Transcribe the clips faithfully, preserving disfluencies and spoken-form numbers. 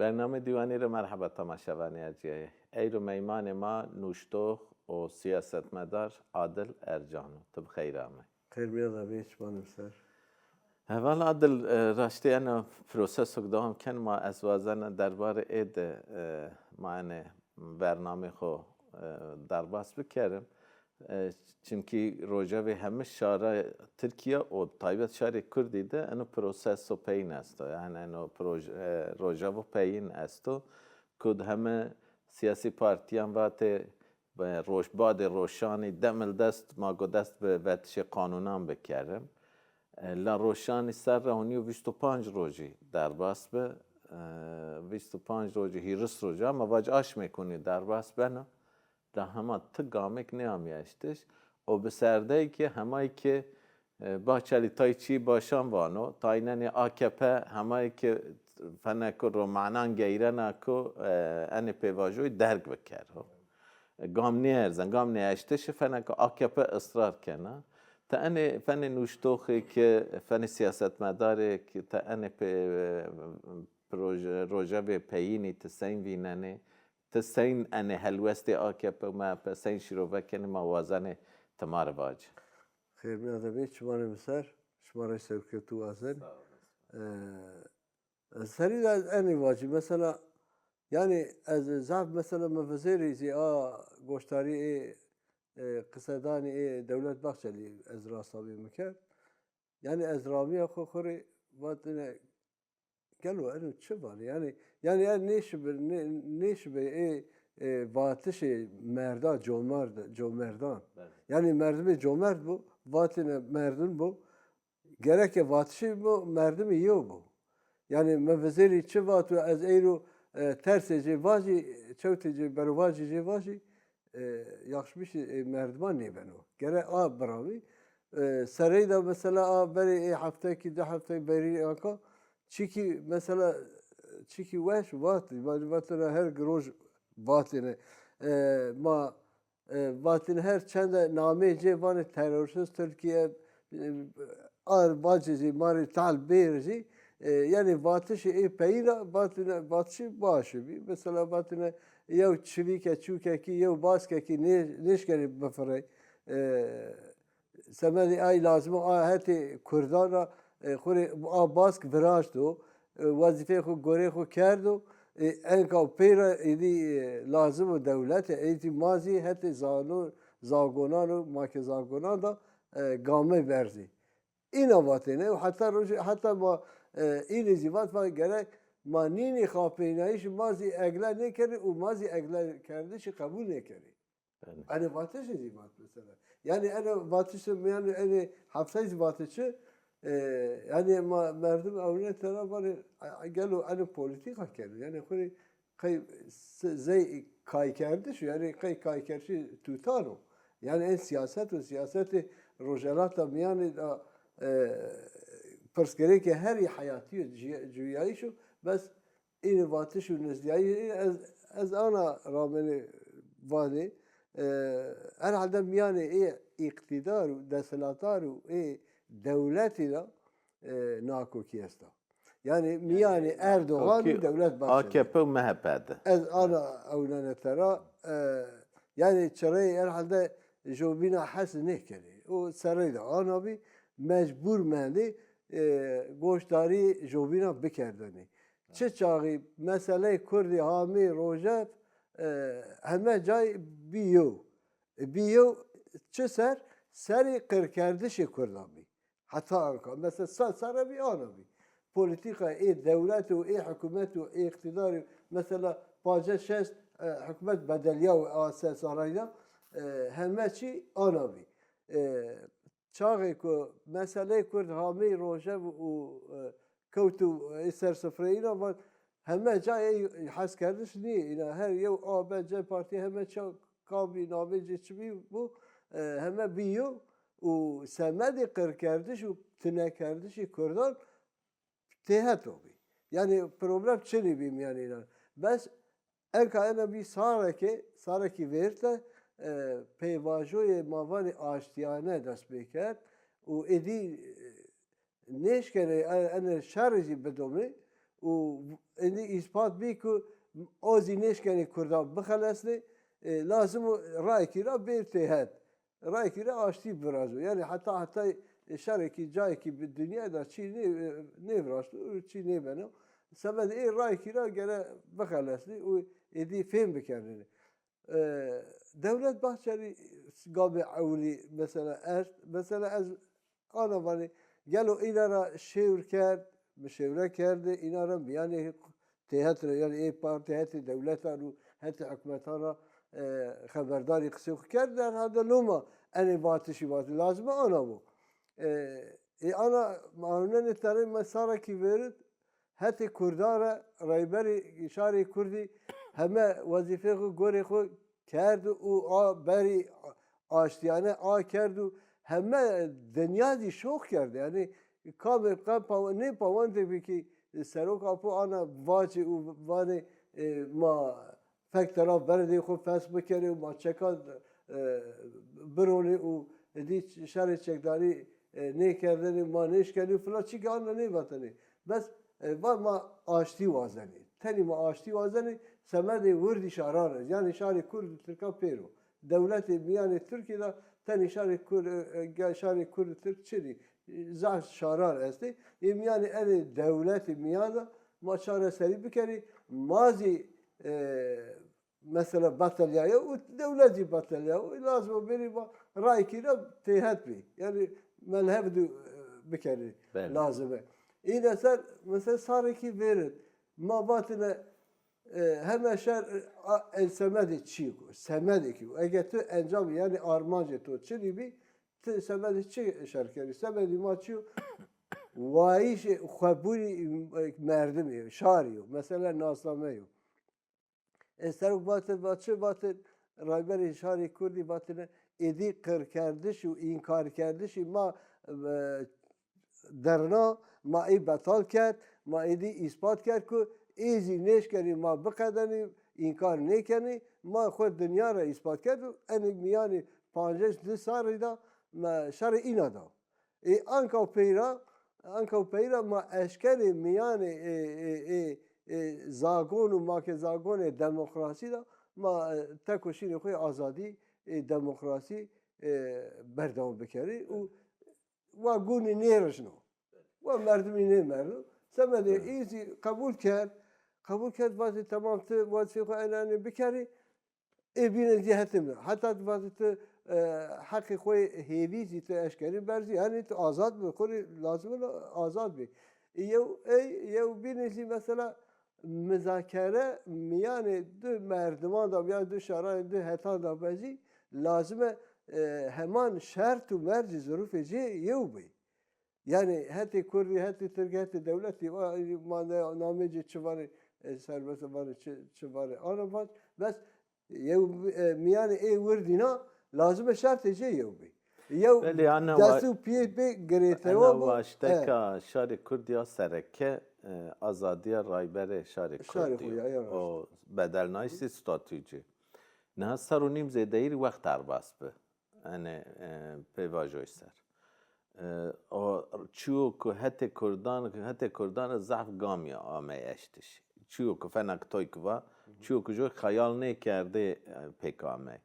Bernamê Dîwanî rê merheba temaşevanê ercîyayê. Eyro meymanê ma nuştox û sîyasetmedar Adil Ercan o. Ti bi xeyr amey. Xêr mîyan de bê, çimanê mi ser. Heval Adil, e, raştî eno proseso ke dewam ken ma ez wazena derbarê ê de, e, ma enê bernamê xo, e, derbas bikerim. E, çimkî rojevê heme şara Tirkîya û taybet şarê Kurdî de eno proseso peyîn esto. Yanî eno proj-, e, rojevo peyîn esto. Kud heme sîyasî partîyan vatê, e, roj-, badê roşanî demildest ma go dest bi vetişê qanûnan bikerim. E, la roşanî serra hûnî yo vîst û panc rojî derbas bi. E, vîst û panc rojî, hîris rojî ama vac aşmêk hûnî derbas beno. La hema ti gamêk nêamî eştiş. O bi serdey ke hemay ke, e, Bahçelî tay çî başan vano, taynenê A K P hemay ke feneko romanan geyrena ku, e, enê pêvajoyî derg bikero. E, gam nêerzen, gam nêeştişi feneko A K P israr kena. Ti enê fenê nuştoxê ke, fenê sîyasetmedarê ke ti enê pê, e, proje, rojevê peyînî ti seyn vînenê? Ti seyn enê helwestê A K P û M H P seyn şîrove kenê ma wazenê ti ma rê vacî. Xêr mîyan de bê, çimanê mi ser, şima rê serkewtû wazen. Sağ olun. Ee, serî de ez enê vacî, mesela, yanî ez zaf, mesela, mi vizêrî zî a goşdarî ê, e, qisedanî ê Dewlet Bahçelî ez rasta bê mi kerd. Yanî ez ramîya xo xo rê vatine, gelo eno çi vanê? Yanî, yanî ez nêşibi, nê-, nêşibi ê, e, vatişê merda comerd, comerdan. Belê. Yanî merdimê comerd bo, vatine merdim bo, gereke vatişê bo, merdimê yew bo. Yanî mi vizêrî çi vato, ez eyro, e, tersê cê vacî, çewtê cê berovajî cê vacî, e, yaxşmişî, e, merdiman nêbeno. Gere a biramî. E, serey de mesela a berê ê heftekî, di hefteyî berî anka çîkî mesela çîkî weş vatî. Yanî vatine her roj vatine. E, ma, e, vatine her çende nameyê cê vanê terorist Tirkîye, e, ar vacê zî ma rê tal bêr zî, e, yanî vatişê ê peyîn ra vatine, vatişê baş bî. Mesela vatine yew çivîke, çûkekî, yew baskekî nê-, nêşkenê bifirey. E, semedê ay lazim o, a hetê kurdan ra, e, xwu rê a bask viraşto, e, wezîfeyê xwu, goreyê xwu kerdo, e, enka pey ra êdî, e, lazim o dewlete, êdî ma zî hetê zano-, zagonan û ma ke zagonan da, e, gamey berzî. Îna vatêne û heta rojê, heta ma, e, înê zî vat, va gerek ma nînê xapênayîş, ma zî egle nêkerê û ma zî eglekerdişî qebûl nêkerê. Belê. Enê vatişê zî vat mesela. Yanî enê vatişê, yanî enê hefteyî zî vatê çi? E, yanî ma merdim ewnê tera vanê, a, a, gelo enê polîtîka keno. Yanî xwu rê qey se-, zey kaykerdiş, yanî qey kaykerdiş tutan o. Yanî en sîyaset û sîyasetê Rojhelata Mîyanê de, e, pirsgirêkê herî heyatî yo, cî-, cuyayîş o. Bes înê vatiş û nizdîyayî ez, ez ana ramenê vanê, e, herhalde mîyanê ê îqtîdar û desthilatdar û ê dewletî de, e, nakokî esta. Yanî mîyanê Erdogan û Dewlet Bahçelî. A K P û M H P de. Ez ana ewnene tera, e, yanî çirey herhalde jobîna hes nêkerê. O serey de ana bî, mecbur mendê, e, goşdarî jobîna bikerdenê. Çi çaxî meseleyê Kurdî hamî rojev, e, heme cay bî yew. E, bî yew çi ser? Serê qirkerdişê Kurdan bî. Heta anka. Mesela sed serre bî ana bî. Polîtîka ê dewlet û ê hikûmet û ê îqtîdarî, mesela pancas şeş, e, hikûmet bedeliyaw a sed serrayî de, e, heme çî ana bî. E, çaxê ku meseleyê Kurd hamî rojev û, e, kewt û ê ser sifreyî ra van, heme ca ey heskerdiş nîyê. Îna her yew A B C partî heme ça kam bî, nameyê ci çi bî bû, e, heme bî yew û semedê qirkerdiş û tinekerdişê Kurdan têhet o bî. Yanî problem çinî bî mîyanê înan. Bes enka ena bî sarekê, sarekî vêrte, e, peyvajoyê ma vanê aştîyane dest pê kerd û êdî, e, nêşkenê, e, enê şerî zî bidomê û êdî îspat bî ku o zî nêşkenê kurdan bixelesnê, e, lazim o rayekî ra bêr têhet. Rayekî ra aştî virazo. Yanî heta heta şerekî cayekî bi dinya de çî nê, nêviraşto û çî nêbeno. Semedê ê rayekî ra gere bixelesnê û êdî fêm bikerê. E, Dewlet Bahçelî gamê ewilî mesela erd. Mesela ez ana vanê, gelo îna ra şêwr kerd, mişewre kerdê, îna ra mîyanê têhet ra, yanî ê partî hetê dewletan û hetê hukmetan ra, e, xeberdarî qisê xwu kerd, derhade loma enê vatişî vatî. Lazim e ana bo. E, ê ana ma ewnenê terê me sarekî vêrit, hetê kurdan ra rayberê şarê kurdî heme wezîfê xwu, gorê xwu kerd û a berî aştîyane a kerd û heme dinya zî şox kerd. Yanî kamê qe paw-, nê pawendê bî kî Serok Apo ana vacê û vanê, e, ma fek tera berdê xwu fes bikerê û ma çeka, e, bironê û dî şerê çekdarî, e, nêkerdêne, ma nêşkenê filan, çîkî ana nêvatenê. Bes, e, va ma aştî wazenê. Tenî ma aştî wazenê, semedê wirdî şaran est. Yanî şarê kurd û tirkan pêro. Dewletê mîyanê Tirkî de tenî şarê kurd, e, e, ge-, şarê kurd û tirk çinî. Zaf şaran estê. Ê mîyanê enê dewletê mîyan de ma çareserî bikerî. Ma zî, e, mesela betelyaye û dewlet zî betelyaye. Lazim o bêrî ma rayekî ra têhet bî. Yanî melhev du, e, bikerî. Belê. Lazim e. Îne ser mesela sarekî vêrit. Ma vatine, e, heme şer, e, a, el semedê çî yo. Semedê kî yo. Ege tu encamê, yanî armancê to çinî bî, ti semedê çi şer kerî? Semedê ma çi yo? Wayîşê xwebûnî, e, merdimî yo, şarî yo. Mesela nasname yo. E, serok vatin, va çi vatin, rayberê şarê kurdî vatine, êdî qirkerdiş û înkarkerdişî ma, e, derna, ma ê betal kerd, ma êdî îspat kerd ku ê zî nêşkenî ma biqedenî, înkar nêkenî, ma xwu dinya ra îspat kerd û enê mîyanê pancês di sarî de ma şerê îna da. Ê anka peyra, anka peyra ma eşkenê mîyanê ê, ê, ê, ê zagon û ma ke zagonê demokrasî de ma, e, teko şîrê xwu yê azadî, ê demokrasî, e, berdewam bikerî û wa gunî nêrijno. Wa merdimî nêmerdo. Semedê ê zî qebul kerd. Qebul kerd, vatê temam, ti wezîfê xwu enanê bikerî. Ê bîne zî hetê mi. Heta ti vatê ti, e, heqê xo yê hêvî zî ti eşkenî berzî. Yanî ti azad bi, xo rê lazim o azad bî. Yew ey, yew bîne zî mesela muzakere mîyanê du merdiman de ya du şaranê, du hetan de be zî lazim e, e, heman şert û mercî zirûfê ci yew bî. Yanî hetê kurdî, hetê tirkî, hetê dewletî, va, ma ne, namê ci çi vanê, e, serbest vanê, çi, çi vanê. Ana vac, bes yew, e, mîyanê ê wirdîna lazim e şertê ci yew bî. Yew Belê, ana wa-, dest û piyê pê girêtewa ana bo. Waşteka, e, şarê kurdî ya sereke, e, azadîya rayberê şarê kurdî yo. Şarê xo ya, ya raşt. O bedelnayîşê statûyî ci. Niha serr û nîm zêdeyî rê wext derbas bi. Enê, e, pêvajoyî ser. E, o çîyo ku hetê kurdan, hetê kurdan zehf gamî amey eştiş. Çîyo ku fena ki toy ki va, çîyo ku joy xeyal nêkerdê, e, pêk amey.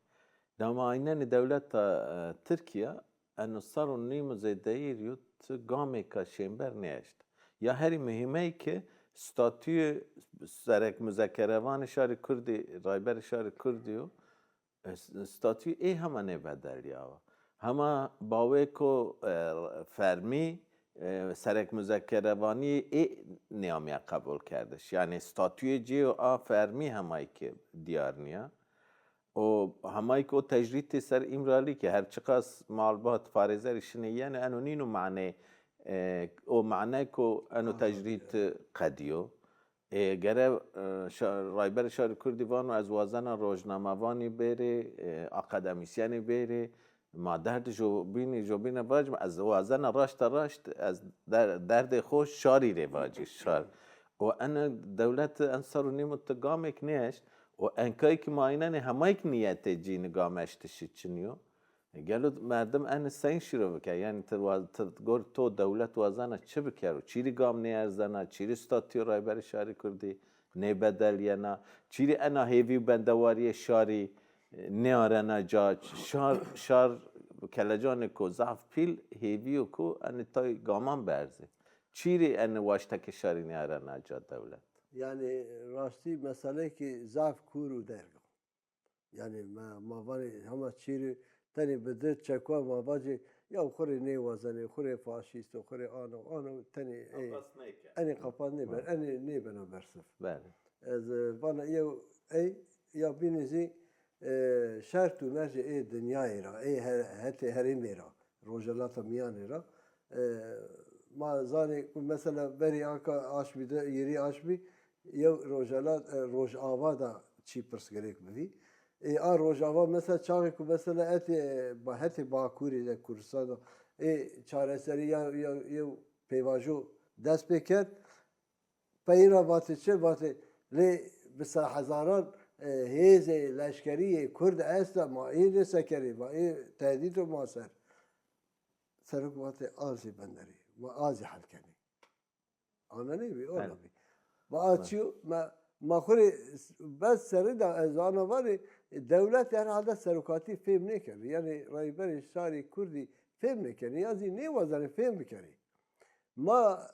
Dama aynenê dewleta, e, Tirkîya, eno serr û nîm zêdeyî rî yo ti gamêka şênber nêeşt. Ya herî muhîmey ki statuyê serek muzekerevanê şarê kurdî, rayberê şarê kurdî yo, e, s-, statûyê ê hema nêbedelîyawa. Hema bawêko, e, fermî, e, serek muzekerevanîyê ê nêamîya qebulkerdiş. Yanî statûyê ci yo a fermî hema yê ke dîyar nîya. O hema yê ke o tecrîdê ser Îmralî ke her çiqas malbat parêzerî şinê yenê, eno nîno manê, e, o mane ko eno tecrîd qedîyo. Ê, gere, e, şa-, rayberê şarê kurdî vano, ez wazena rojnamevanî bêrê, e, akademîsyenî bêrê. Ma derdê jobînî, jobîne vacîme, ez wazena raşta raşt, ez der-, derdê xo şarî rê vacî, şar. O ene dewlete en serr û nîm ti gamêk nêeşt, o enkayê ki ma eynenê hemayêk nîyetê cînî gameştişî çinî yo. Gelo merdim eni sey şiro bike? Yanî ti wa-, ti gor to dewlet wazena çi bikero? Çîrî gam nêerzena, çîrî statûyê Rayberê Şarî Kurdî nêbedelyena, çîrî ena hêvî û bendewarîyê şarî, e, nêarena ca, şar, şar kelecanê ku zaf pîl hêvîyo ku eni tay gaman berzê. Çîrî eni waştekê şarî nêarena ca dewlet. Yanî rastî meseleyekî zaf kûr û derg o. Yanî ma, ma vanê hema çîrî tenê bi di çekwa ma vacê ya xwu rê nêwazenê, xwu rê faşîst o, xwu rê ano, ano tenê ê, enê qapat nêber, enê nêbena bersiv. Belê. Ez, e, vana yew ey ya bînî zî, e, şert û mercê ê dinyayê ra, ê he-, hetê herêmê ra, Rojhelata Mîyanê ra, e, ma zanê ku mesela verî anka aşmî de, yirî aşmî, yew Rojhelat, e, Rojava da çî pirsgirêk bivî. Ê, a Rojava mesela çaxê ku mesela etê, ba-, hetê Bakurî de Kurdistan de, ê, çareserî ya, ya, yew pêvajo dest pê kerd. Peyîn ra vatê çi? Vatê lê bi serhezaran, e, hêzê leşkerî yê Kurd esta, ma ê nêsekerê, ma ê tehdît o ma ser. Serok vatê a zî benderê, ma a zî hel kenê. Ana nêbî, ona bî. Ma a çîyo, ma, ma xwu rê bes serî da ez ana vanê, e, dewlet herhalde serokatî fêm nêkeno. Yanî Rayberê Şarê Kurdî fêm nêkenê, ya zî nêwazenê fêm bikerê. Ma,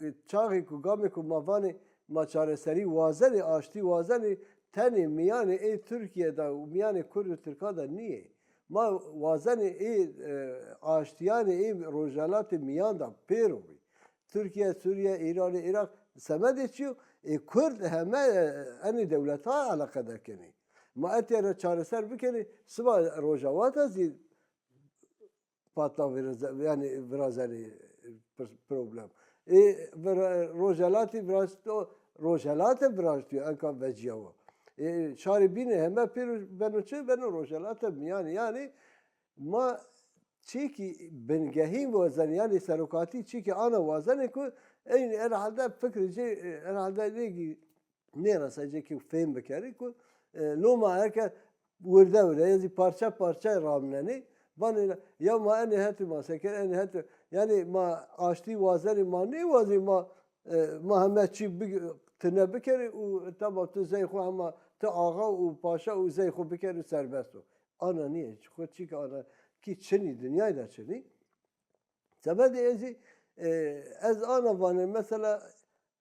e, çaxê ku, gamê ku ma vanê, ma çareserî wazenê, aştî wazenê, tenê mîyanê ê Tirkîye de û mîyanê Kurd û Tirkan de nîyê. Ma wazenê ê, e, aştîyanê ê Rojhelatê Mîyan de pêro bî. Tirkîye, Sûrîye, Îranê, Îraq, semedê çi yo? Ê Kurd heme, e, enê dewleta eleqedar kenê. Ma etya ra çareser bikerê, siba Rojava de zî patlan viraze-, yanî virazenê pir-, problem. Ê vira-, Rojhelatî viraşto, Rojhelate viraştîyo, enka vecîyawa. Ê şarê bînê heme pêro beno çi? Beno Rojhelate Mîyanê. Yanî ma çîkî bingehîn wazenê, yanî serokatî çîkî ana wazenê ku ey herhalde fikrê ci, herhalde nêgî nêresa cê ke fêm bikerî ku, e, loma eke wirde wirde ya zî parçe parçe ramnenê, vanê ya ma enê hetê ma seker, enê hetê, yanî ma aştî wazenê, ma nêwazê ma, e, ma heme çî bi-, tine bikerê û tamam tu zey xwu hema tu axa û paşa û zey xwu bikerê serbest o. Ana nîyê, xwu çîk ana kî çinî, dinyayê de çinî. Semedê ez zî, e, ez ana vanê, mesela,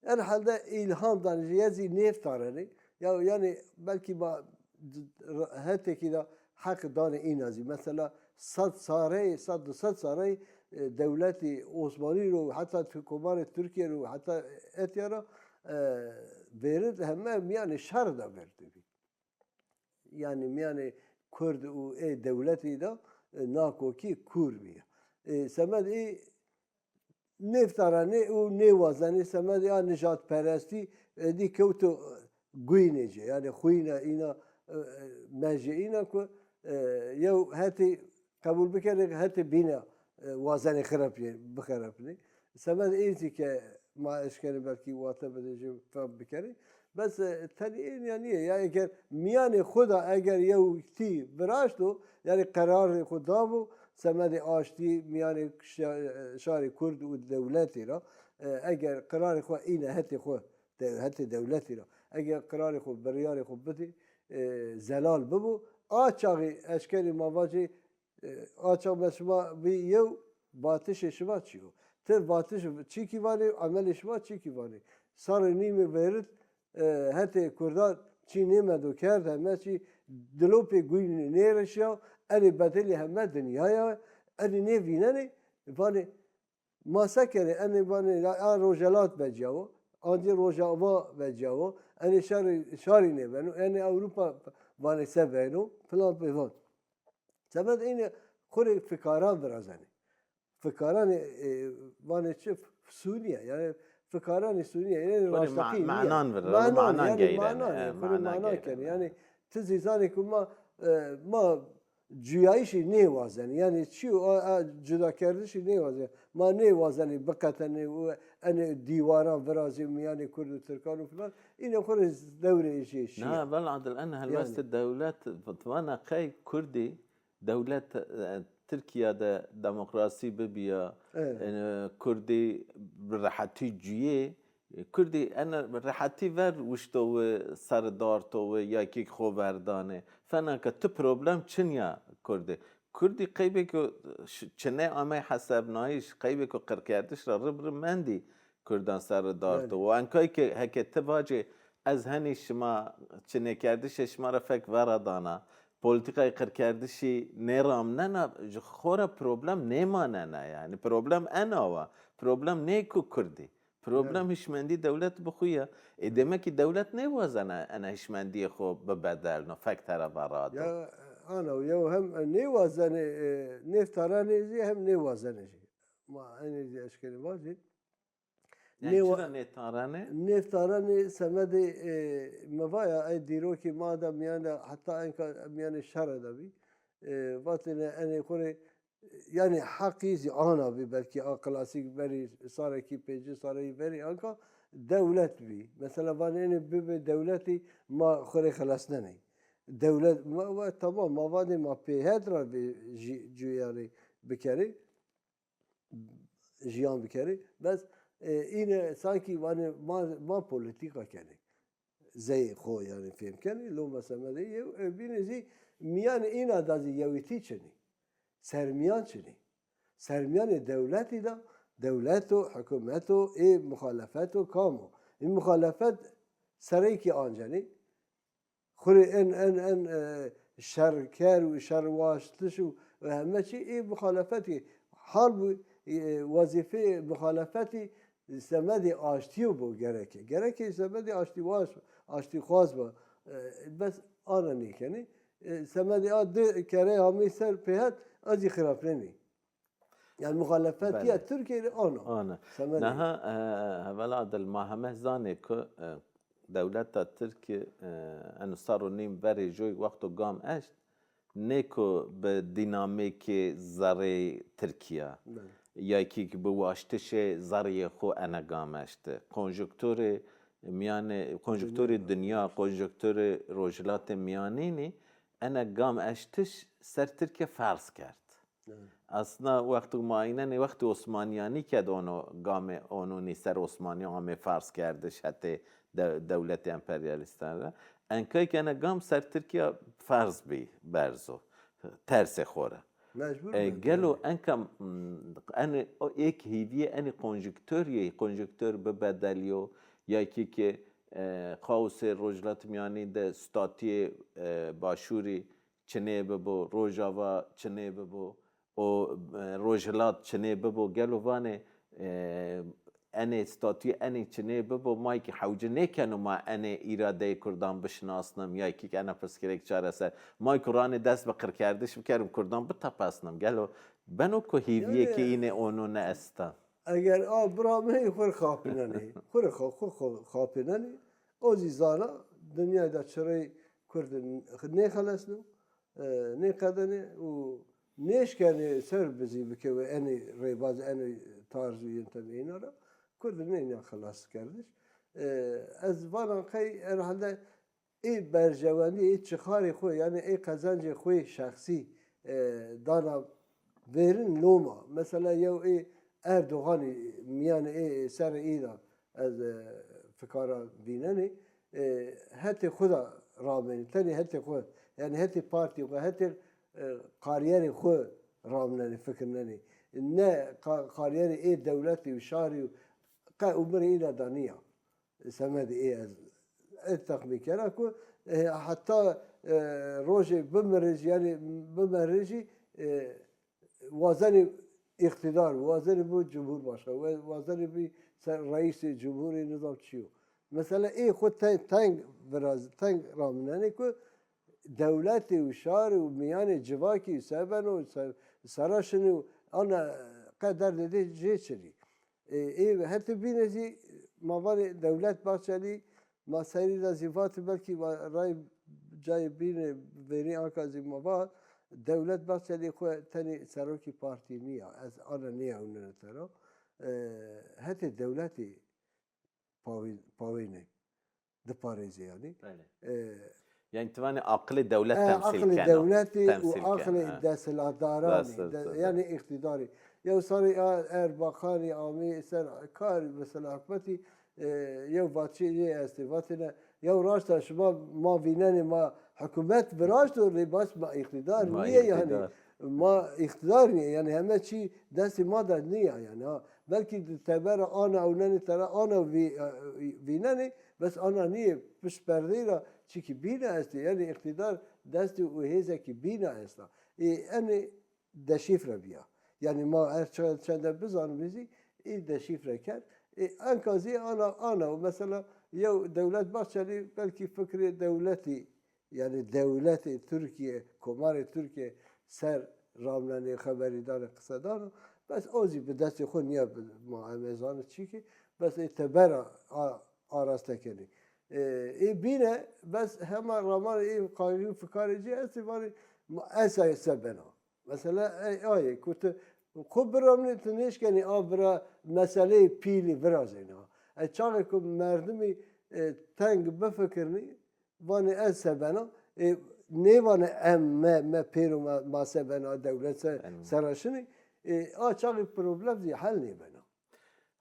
herhalde îlham danê ci, ez zî nêvtarenê. Ya, yanî belkî ma d-, r-, hetêkî de heq danê îna zî. Mesela sed sarey, sed du sed sarey, e, dewletî Osmanî ro, heta tu-, komarê Tirkîye ro, heta etya ra, e, vêrid heme mîyanê şer de vêrdî bî. Yanî mîyanê Kurd û ê dewletî de, e, nakokî kûr bîye. E, semed ê nêvtarenê û nêwazenê, semedê a nijadperestî, e, dî kewto, e, guynê ci. Yanî xwîna îna, e, e, mejê îna ku, e, yew hetê qebûl bikerê, hetê bîna, e, wazenê xirepîyê, bixerepnê. Semed ê zî ke ma eşkenê belkî wate bidê ci fehm bikerê. Bes, e, tenê ê nîya nîyê. Ya eger mîyanê xwu de eger yewtî viraşto, yanî qerarê xwu dabo, semedê aştî mîyanê şa-, şarê Kurd û dewletî ra, e, eger qerarê xwu îne hetê xwu, de-, hetê dewletî ra, eger qerarê xwu, biryarê xwu bidê, e, zelal bibo, a çaxî eşkenê ma vacê, e, a çax be şima bî yew, vatişê şima çi yo? Ti vatiş çîkî vanê, emelê şima çîkî vanê? Sarê nîmê vêrid, e, hetê kurdan çî nêmedo kerd, heme çî dilopê guynî nêrişya, enê bedelî heme dinyaya, enê nêvînenê, vanê, ma se kerê, enê vanê, ya, a Rojhelat vecîyawo, ancî Rojava vecîyawo, enê şarî, şarî nêbeno, enê Ewropa vanê se beno, filan pêvan. Semed ênê xwu rê fikaran virazenê. Fikaranê, e, vanê çi? Sûnîye, yanî fikaranê sûnîye, yanî raşteqî nîye. Manan vira, manan, yanî geyrenê, manan, e, xwu rê mana geyrenê. Yanî ti zî zanê ku ma, e, ma cuyayîşî nêwazenê. Yanî çi yo, a, a cudakerdişî nêwazenê. Ma nêwazenê biqetenê û enê dîwaran virazê mîyanê Kurd û Tirkan û filan. Îne xwu rê dewrê jê şîye. Na, vel Adil, en helwestê dewlet, vana qey Kurdî Dewlet, e, Tirkîya de demokrasî bibîya, Evet. e, Kurdî bi rehetî cuyê, Kurdî ene rehetî ver wişto wi ser darto wi ya kî xo verdanê. Fena ke ti problem çin ya Kurdî. Kurdî qeybêko ş-, çinê amey hesebnayîş, qeybêko qirkerdiş ra rib rib mendî Kurdan ser darto. Belê. Û enkay ke heke ti vacê ez henî şima çinêkerdişê şima ra fek vera dana, polîtîkayê qirkerdişî nêramnena, ji xo ra problem nêmanena yanî. Problem ena wa. Problem nê ku Kurdî. Problem Evet. hişmendî dewlet bi xwu ya. Ê demek ki dewlet nêwazena ena hişmendiyê xwu bibedelno, fek tera verado. Ya ana yew hem nêwazenê, e, nêvtaranê zî hem nêwazenê jî. Ma enê zî eşkenê vajê. Yani Nêwa- çira nêtaranê? Nêvtaranê semedê, e, mi va ya, ey dîrokê ma de mîyan de heta enka mîyanê şere de bî. E, vatêne enê xwu rê, yanî heqî zî ana bî, belkî a klasîk verî sarekî pêncî sareyî verî anka dewlet bî. Mesela vanê enê bibê dewletî ma xwu rê xelesnenê. Dewlet, ma, ma, tamam, ma vanê ma pêhet ra vê jî, cuyarî bikerê, jiyan bikerê. Bes, e, îne sankî vanê ma, ma polîtîka kenê. Zey xo yanî fêm kenê. Loma semedê yew, e, bînê zî mîyanê îna da zî yewîtî çinî. Sermîyan çinî. Sermîyanê dewletî de, dewlet o, hikûmet o, ê muxalefet o, kam o? Ê muxalefet sereyîkî ancenî. Xwu rê en, en, en, e, şerker û şerwaştiş û, e, heme çî ê muxalefetî. Halbû, e, wezîfeyê muxalefetî semedê aştîyo bo gereke. Gereke semedê aştîwaş, aştîxwaz bo. E, bes ana nêkenê. E, semedê a di kerey amey ser pêhet, a zî xirapnenê. Yani muxalefetiya Belê. Tirkiyeyê rê ana. Ana. Semedê. Niha, e, hevela Adil, ma heme zanê ku, e, dewleta Tirkî, e, eno serr û nîm verê joy wexto gam eşt, nê ku bi dînamîkê zerrê Tirkîya, Belê. ya kî bi waştişê zerrê xo ene gam eşti. Konjunkturê mîyanê, konjunkturê dinya, konjunkturê Rojhilatê Mîyanînî ene gam eştiş ser Tirkîya ferz kerd. Evet. Aslında wexto ma înenê, wextê Osmanîyanî ke de ono gamê onûnî ser Osmanî amê ferz kerdiş hetê de-, dewletê emperyalîstan ra. Enkay ke ene gam ser Tirkîya ferz bî, berzo. Tersê xo ra. Mecbur E, be. gelo enka, m, enê, o êk hîvîyê enê konjunkturî, konjunktur bibedelîyo, ya kî ke, e, kaosê Rojhilat Mîyanî de statuyê, e, Başûrî çinê bibo, Rojava çinê bibo, o, e, Rojhilat çinê bibo, gelo vanê, e, enê statuyê enê çinê bibo, ma kî hewce nêkeno ma enê îradeyê Kurdan bişinasnim, ya kî ena pirsgirêk çareser. Ma kî ranê dest bi qirkerdiş bikerim, Kurdan bitepesnim. Gelo beno ku hîvîyê Yani- kî înê onûne esta? Eger a bira mi xwu rê xapînenê, xwu rê xa-, xwu, xwu xapînenê, o zî zana dinyayê de çirey Kurd nêxelesno, e, nêqedenê û nêşkenê ser bizî bikewê enê rêbaz, enê tarz û yöntemê îna ra. Kurd nênîya xelaskerdiş. E, ez vana qey herhalde ê berjewendî, ê çixarê xwu, yanî ê qezencê xwu şexsî, e, dana vêrin loma. Mesela yew ê Erdoganî mîyanê ê serê ê de ez, e, fikara vînenê, e, hetê xwu de ramenê, tenê hetê xwu, yanî hetê partî xwu, hetê, e, karîyerê xwu ramnenê, fikirnenê. Ne ka-, karîyerê ê dewletî û şarî û qe umirê îna de nîya. Semedê ê ez, ez texmîn kena ku, e, heta, e, rojê bimire jî, yanî bimere jî, e, wazenê îqtîdar, wazenê bo cumhurbaşkanı, we-, wazenê bî se-, reîsê cumhurî, nizam çi yo. Mesela ê xwu te-, teng viraz, teng raminenê ku dewletê û şarî û mîyanê civakî se beno, se-, sera şinî û ana qe derdê dê jê çirî. E, ê hetê bîne zî ma vanê Dewlet Bahçelî, ma serî de zî vatî, belkî va-, ray cayê bîne verî anka zî ma va, Dewlet Bahçelî xwu tenê serokê partî nîya. Ez ana nêewnena tera. E, hetê dewletî pawî-, pawênê, diparêzê yanî. Belê. E, Yanî ti vanî aqilê dewlet E, temsîl aqilê keno. Dewletî û Temsîl keno, aqilê he. Desthilatdaranî, Dest-, de, de. Yanî îqtîdarî. Yew sarî a Erbakanî amî ser kar, mesela hikûmetî, e, yew vatişê yê estê. Vatêne, yew raşta şima ma vînenê ma hikûmet viraşto, rê bas ma îqtîdar Ma nîye yanî. Îqtîdar. Ma îqtîdar nîye. Yanî heme çî destê ma de nîya yanî. Ha, belkî di tebera ana ewnenê tera ana vî-, e, vînenê, bes ana nîye. Pişt perdeyî ra çîkî bîne estê. Yanî îqtîdar destê û hêzekî bîne esta. Ê, enê deşîfre bîya. Yanî ma her çi-, çende bizanibî zî, ê deşîfre kerd. Ê, enka zî ana, ana. Mesela yew Dewlet Bahçelî belkî fikrê dewletî, yanî dewletê Tirkîye, komarê Tirkîye ser ramnenê, xeberî danê, qise dano. Bes o zî bi destê xo nîya bi-, ma em ê zanê çîkî, bes ê tebera a-, araste kenê. Ê, ê bîne, bes hema ramanê ê qayîl û fikarê ci estê, vanê, ma esa se bena. Mesela, e, ayê ku ti xo biramnê, ti nêşkenî a bira meseleyê pîlî virazêne. E, çaxê ku merdimî, e, teng bifikirnî, vanê ez se bena, e, nêvanê em, me, me pêro ma, ma se bena, dewlet se, Elbette. Sera şinî, e, a çaxê problem zî hel nêbena.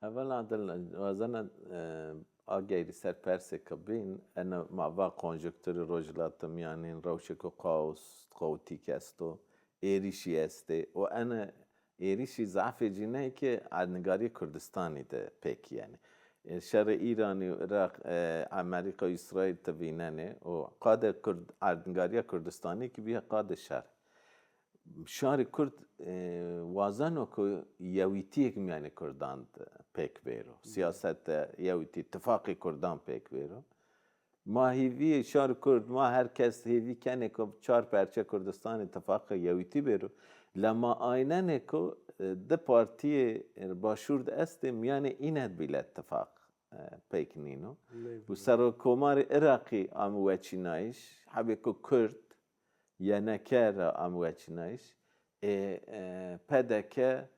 Heval Adil, wazena, e, ageyrî ser persêka bîn, ena ma va konjunkturê Rojhilata Mîyanên, rewşêko kaos, kaotîk esto, êrîşî estê û ena êrîşî zafê cî ney ke erdnîgarîyê Kurdistanî de pêk yenê. E, şerê Îranî û Iraq, e, Amerîka û Îsraîl ti vînenê û qade Kurd, erdnîgarîya Kurdistanî kî bîye qade şer. Şarê Kurd, e, wazeno ku yewîtîyêk mîyanê Kurdan de pêk bêro. Sîyasete yewîtî, tifaqê Kurdan pêk bêro. Ma hêvîyê şarê Kurd, ma her kes hêvî kenê ku çar perçe Kurdistanê tifaqê yewîtî bêro. La ma aynenê ku, e, di partîyê, e, Başûr de estê, mîyanê îne de bîle tifaq, e, pêk nîno. Ney Bu bîle. Serokkomarê Iraqî ame weçînayîş, hebê ku Kurd, Y N K ra ame weçînayîş. Ê, e, P D K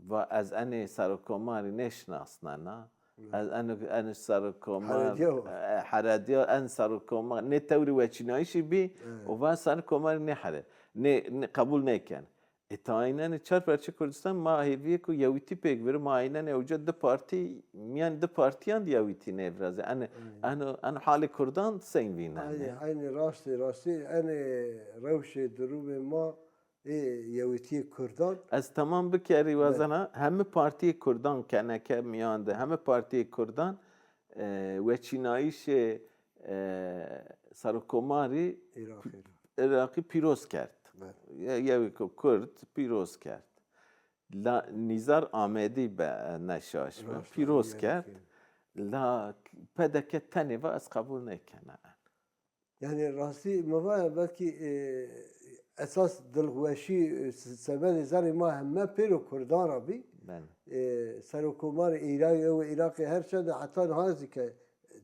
va ez enê serokkomarî nêşinasnena. Hı. Ez enê, enê serokkomar, Herediya wa. E, herediya en serokkomar. Nê tewrî weçînayîşî bî, Evet. û va serokkomarî nêhere, nê, nê, qebûl nêken. Ê, ti aynenê çar perçe Kurdistan, ma hêvîyê ku yewîtî pêk bêro, ma aynenê ewca di partî, mîyan di partîyan de yewîtî nêvirazê. Enê, Aynen. eno, eno halê Kurdan sey vînenê? Aynen, aynen, rastê, rastê. Enê rewşê, durumê ma ê yewîtîyê Kurdan. Ez temam bikerî Be- wazena, heme partîyê Kurdan, K N K mîyan de, heme partîyê Kurdan, e, weçînayîşê, e, serokkomarî Îraqî ra. Iraqî pîroz kerd. Be. Ye-, yewî ku Kurd pîroz kerd. La Nîzar Amedî be, ne şaş be. Raşt Pîroz Amedî kerd. kerd. La P D K tenê va ez qebûl nêkena. Yanî rastî mi vaya belkî, e, esas dilxweşî, e, se-, semedê zerrê ma heme pêro Kurdan ra bî. Belê. E, serokkomarê Îra-, ew Îraqê her çend heta niha zî ke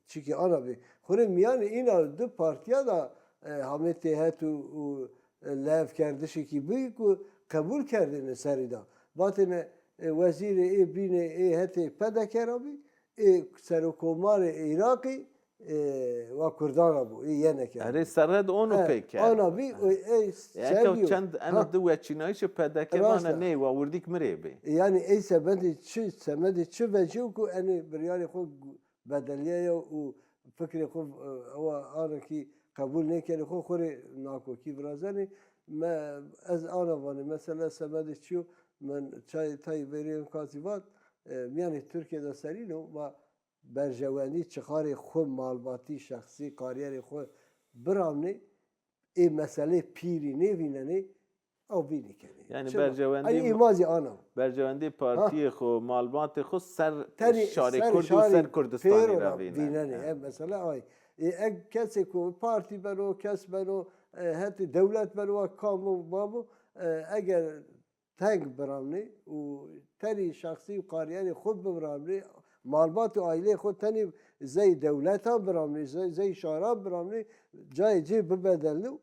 çîkî ana bî. Xwirê mîyanê îna di partîya da, e, hamê têhet û, û, e, lewkerdişêkî bî ku qebûl kerdêne serî da. Vatêne, e, wezîrê ê bînê ê hetê P D K ra bî, ê serokkomarê Îraqî, e, wa Kurdan ra bû, ê Y N K ra Erê bû. Serred onu E, pêk kerd. Ana bî, o, ê Eke Serbî yo. Çend ena Ha. di weçînayîşê P D K Rast vana e. ney, wa wirdîk mi rê bê. E, yanî ey semedê çi, semedê çi vecîyo ku enê biryarê xo gu-, bedelîyaya û fikrê xo, e, ewa ano kî qebûl nêkenê, xo xo rê nakokî virazenê. Me, ez ana vanê, mesela semedê çi yo, min çay tayê verî enka zî vat, e, mîyanê Tirkîye de serîn o, va berjewendî çixarê xo malbatî, şexsî, karîyerê xo biramnê, ê meselê pîrî nêvînenê, ew bînî kenê. Yanî Çima? berjewendî Enî îma zî ana. Berjewendî Ha? partîyê xo, malbatê xo ser Tenî şarê ser Kurd û şarî ser Kurdistanî pêro ra ra vînenê. vînenê. Ha. E, mesela ay. E, eg kesê ku partî beno, kes beno, e, hetê dewlet beno, wa kam o, ma bo, e, eger teng biramnê û tenî şexsî û karîyerê xo biramnê, malbat û aîleyê xo tenî zey dewletan biramnê, zey, zey şaran biramnê, cayê cê bibedelnê û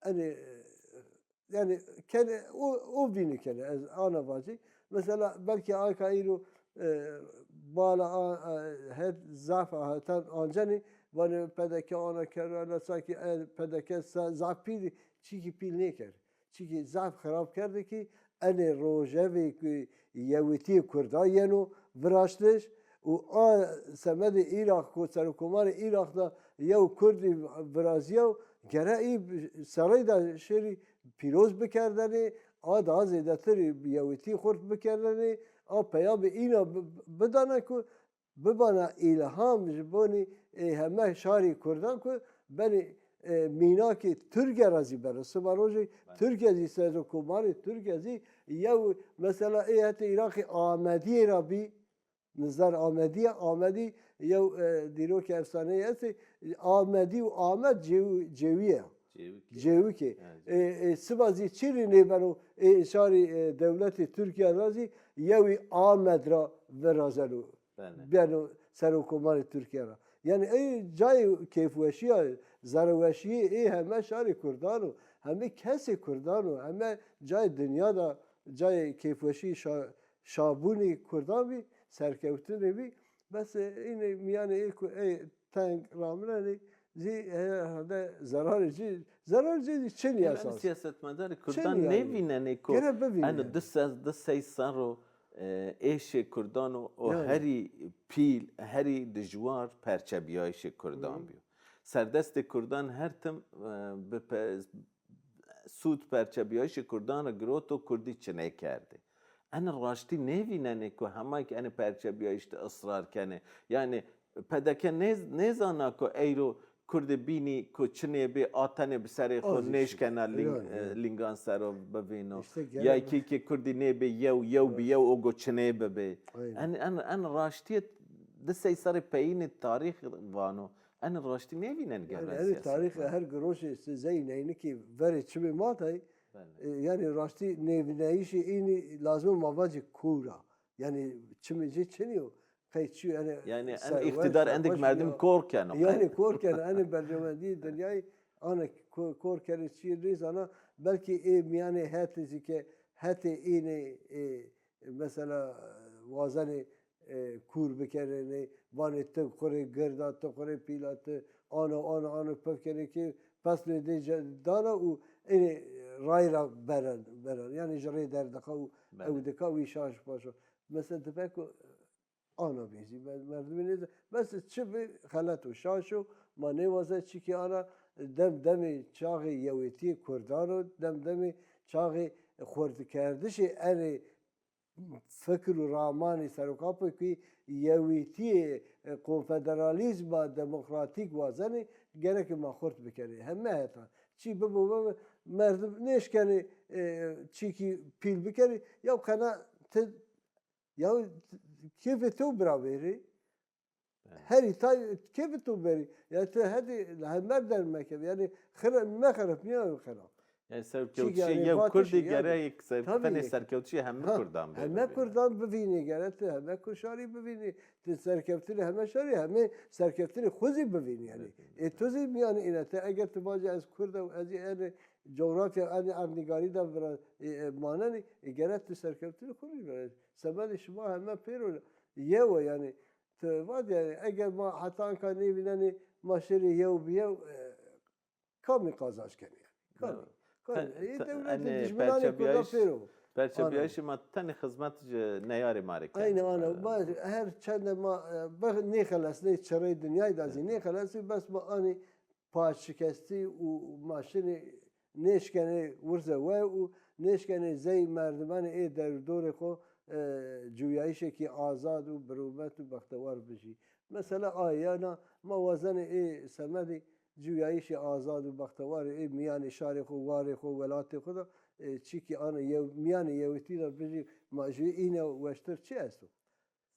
enê, yanî kenê, o, o vînî kenê, ez ana vacî. Mesela belkî ayka îro, e, bala a, a, het, zaf a hetan ancenê, Vanê P D K ana kero, ena sankî, e, P D K sa-, zaf pîl, çîkî pîl nêker. Çîkî zaf xirab kerdê kî enê rojevê ku yewitîyê kurdan yeno viraştiş û a semedê Îraq ku serokkomarê Îraq de yew kurdî virazîyaw, gere î serey de şêrî pîroz bikerdenê, a daha zêdetir yewitî xurt bikerdenê, a peyamê îna bi-, bidana ku bibana îlham ji bonî, ê, heme şarî kurdan ku benî, e, mînakê Tirkiye ra zî beno. Siba rojê Tirkiye zî, serokkomarê Tirkiye zî yew mesela ê hetê Îraqî Amedîyê ra bî, nizdar Amedî ya. Amedî yew, e, dîrokê efsaneyî estê. Amedî û Amed cêw-, cêwî ya. Cêwikê. Cêwikê. Ha, E, cêwikê. e, siba zî çîrî nêbeno, ê şarî, e, dewletê Tirkiye ra zî yewî Amed ra virazeno. Bene. Beno serokkomarê Tirkiye ra. Yanî ey cayê keyfweşîya, zerreweşîyê ê heme şarê kurdan o, heme kesê kurdan o, heme cayê dinya de cayê keyfweşî şa-, şabûnî kurdan bî, serkewtinê bî. Bes, e, înê mîyanê ê ku ey teng raminenê zî herhalde zerarê ci, zerarê ci zî çin ya esas. Siyasetmedarê kurdan nêvînenê ku eno di sey, di sey serr o, e, êşê kurdan o û herî pîl, herî dijwar perçebîyayîşê kurdan bîyo. Serdestê kurdan her tim, e, bi pe-, sûd perçebîyayîşê kurdan ra giroto, kurdî çinê kerdê. Enê raştî nêvînenê ku hema ki enê perçebîyayîş de israr kenê. Yanî P D K nêz-, nêzana ku eyro kurdê bînî ku çinê bê a tenê bi serê xo nêşkena ling-, e, lingan ser o bivîno. Ya kî kurdî nêbê yew, yew bi yew o go çinê bibê. En, en, en raştîye di sey serrê peyînê tarîx vano. Enê raştî nêvînen gere. Yanî enê tarîx her giroşê zey neynikî verê çimê ma tey. E, yanî raştî nêvînayîşê înî lazim o ma vacî kûr a. Yanî çimê ci çinî yo. Qey çi yo, yanî en îqtîdar endîk merdim kor keno. Yanî kor keno. Enê berjewendîyê dinyayî ana ko-, kor kenê çîyê nêzana, belkî ê mîyanê hetê zî ke hetê înê, e, mesela wazenê, e, kûr bikerênê, vanê ti xwu rê gird a, ti xwu rê pîl a, ti ano, ano, ano pif kenê kê pesnê dê dana û enê ray ra beren, beren. Yanî ji rê derdixa û ew dika wî şaş paşo. Mesela ti feko ana bê zî, me-, merdimê nêzan. Bes çi bi xelet o, şaş o, ma nêwaze çikî ana dem demê çaxê yewêtîyê kurdan o, dem demê çaxê xurtkerdişê enê fikir û ramanê Serok Apo kî yewîtîyê, e, konfederalîzma demokratîk wazenê, gereke ma xurt bikerê. Heme heta. Çî bibo bibo, merdim nêşkenê, e, çîkî pîl bikerê. Ya qena ti, ya kêfê to bira verê. Herî tay kêfê to berî. Ya ti hetê hemer derg mekevî. Yanî xira-, mexeripnîya xira. Yanî serkewtişê yew kurdî gere tenê serkewtişê heme kurdan bê. Heme kurdan bivînê, gere ti heme kurşarî bivînê. Ti serkewtinê heme şarî, heme serkewtinê xwu zî bivînî yanî. Ê tu zî mîyanê îne ti, eger ti vacî ez kurd ew, ez zî enê cografya, enê erdnîgarî de vira, e, e, manenî, e, gere ti serkewtinê xwu zî vira. Semedê şima heme pêro yew o yanî. Ti vat yanî, eger ma heta anka nêvînenê, ma şêrê yew bi yew, e, kamî qazanc kenê yanî? Kamî? Kamî? Ê dewletê dijminanê kurda pêro. Perçebîyayîşê ma tenê xizmet ji neyarê ma rê kenê. Aynen, aynen. Ma her çende ma, e, nêxelesnê, çirey dinyayî de zî nêxelesnê, bes ma anî paşikestî û ma şinê nêşkenê wirze we û nêşkenê zey merdimanê ê derdorê xo, e, ciwîyayîşêkî azad û birûmet û bextewar bijî. Mesela a yena ma wazenê ê semedî ciwîyayîşê azad û bextewarê ê mîyanê şarê xo, warê xo, welatê xo de, e, çîkî ana yew, mîyanê yewîtî de bijî, ma jû îne weştir çi esto?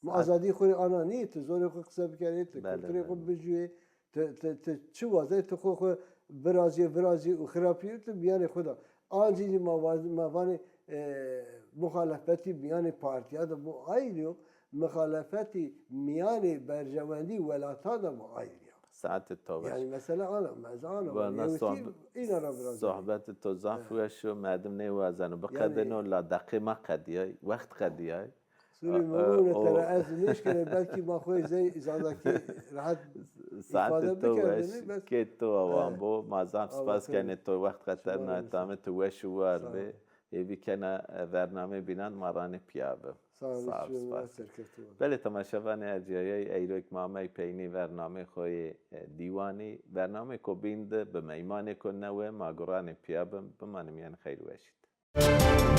Ma azadî xwu rê ana nîyê, ti zorê xwu qise bikerê, ti kulturê xwu bijûyê, ti, ti, ti çi wazê, ti xwu xwu birazîyê, virazîyê û xirapîyê, ti mîyanê xwu de. Ancî zî ma vaz-, ma vanê, e, muxalefetî mîyanê partîya de bo ayrî yo, muxalefetî mîyanê berjewendî welatan de bo ayrî ya. Saetê to weş. Yanî mesele ana, meza ana, yewitî îna ra virazîyê. Sohbetê to zaf weş o, merdim nêwazeno biqedêno, la deqê ma qedîyay, wext qedîyay. Nurê, memnun e, o tera ez nêşkenê, belkî ma xo zey Zazakî rehet îfade bikerdenê, bes. Saetê to weş, kê to awan bo. Ma zaf spas kenê to wext xeterna tame, tu weş û war bê. Hêvî kena, e, vernameyê bînan ma ranê pîya bi. Sağ ol, spas. Belê temaşevanê ercîyayey, eyrok ma amey peynî vernameyê xo yê, e, dîwanî. Vernameyêko bîn de bi meymanêko newe ma guranê pîya bim. Bimanê mîyan xeyr weşî de.